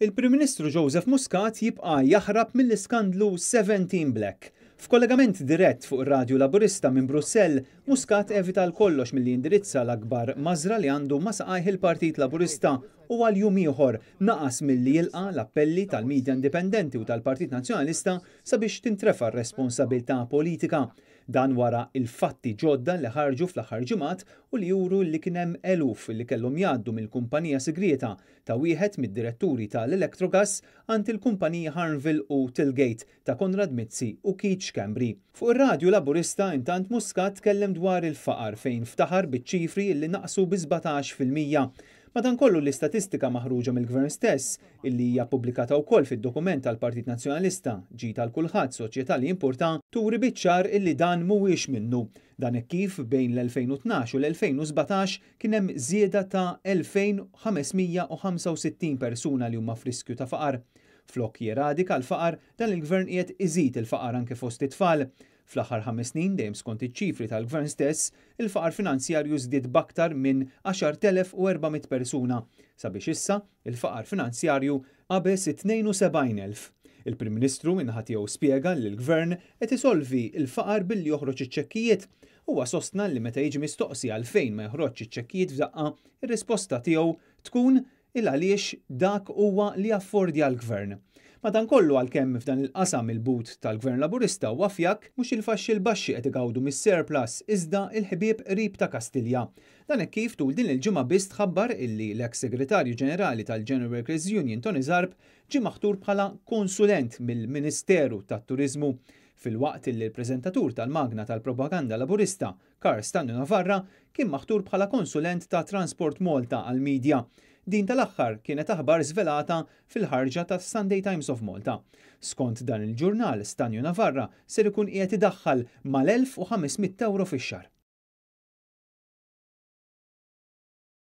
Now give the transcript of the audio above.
Il-Prim Ministru Joseph Muscat jibqa' jaħrab mill-iskandlu 17 Black. F'kollegament dirett fuq ir-radju Laburista minn Brussell, Muscat evita għal kollox milli jindirizza l-akbar mażra li għandu ma' saqajh il-Partit Laburista u għal jum ieħor naqas milli jilqa' l-appelli tal-midja indipendenti u tal-Partit Nazzjonalista sabiex tintrefa' r-responsabilità politika. Dan wara l-fatti ġodda li ħarġu fl-aħħar ġimgħat u li juru li kien hemm eluf li kellhom jgħaddu mill-kumpanija sigrieta ta' wieħed mid-diretturi ta' l-Electrogas għand il-kumpaniji Harnville u Tillgate ta' Konrad Mizzi u Keith Schembri. Fuq ir-radju Laburista intant Muscat tkellem dwar il-faqar fejn ftaħar biċ-ċifri li naqsu bi 17%. Madankollu l-istatistika maħruġa mill-Gvern stess, illi hija ppubblikata wkoll fid-dokument tal-Partit Nazzjonalista Ġid għal Kulħadd, Soċjetà li Jimpurta, turi biċ-ċar illi dan mhuwiex minnu. Dan hekk kif bejn l-2012 u l-2017 kien hemm żieda ta' 2,565 persuna li huma f'riskju ta' faqar. Flok jeradika l-faqar, dan il-Gvern qiegħed iżid il-faqar anke fost it-tfal. Fl-aħħar 5 snin, dejjem skont iċ-ċifri tal-Gvern stess, il-faqar finanzjarju żdied b'aktar minn 10,400 persuna, sabiex issa il-faqar finanzjarju qabeż 72,000. Il-Prim Ministru min-naħa tiegħu spjega li l-Gvern qed isolvi l-faqar billi joħroġ iċ-ċekkijiet. Huwa sostna li meta jiġi mistoqsi għalfejn ma joħroġx iċ-ċekkijiet f'daqqa, ir-risposta tiegħu tkun il għaliex dak huwa li affordja l-Gvern. Madankollu, għalkemm f'dan il-qasam il-but tal-Gvern Laburista huwa fjakk, mhux il-faxxi l-baxxi qed igawdu mis-surplus iżda il-ħbieb qrib ta' Kastilja. Dan hekk kif tul din il-ġimgħa biss tħabbar illi l-eks segretarju ġenerali tal-General Workers Union Tony Zarb ġie maħtur bħala konsulent mill-Ministeru tat-Turizmu, filwaqt illi l-preżentatur tal-magna tal-propaganda Laburista Karl Stagno Navarra kien maħtur bħala konsulent ta' Transport Malta għal-medja. Din tal-aħħar kienet aħbar svelata fil-ħarġa ta' Sunday Times of Malta. Skont dan il-ġurnal, Stagno Navarra ser ikun qiegħed idaħħal mal-1500 euro fix-xahar.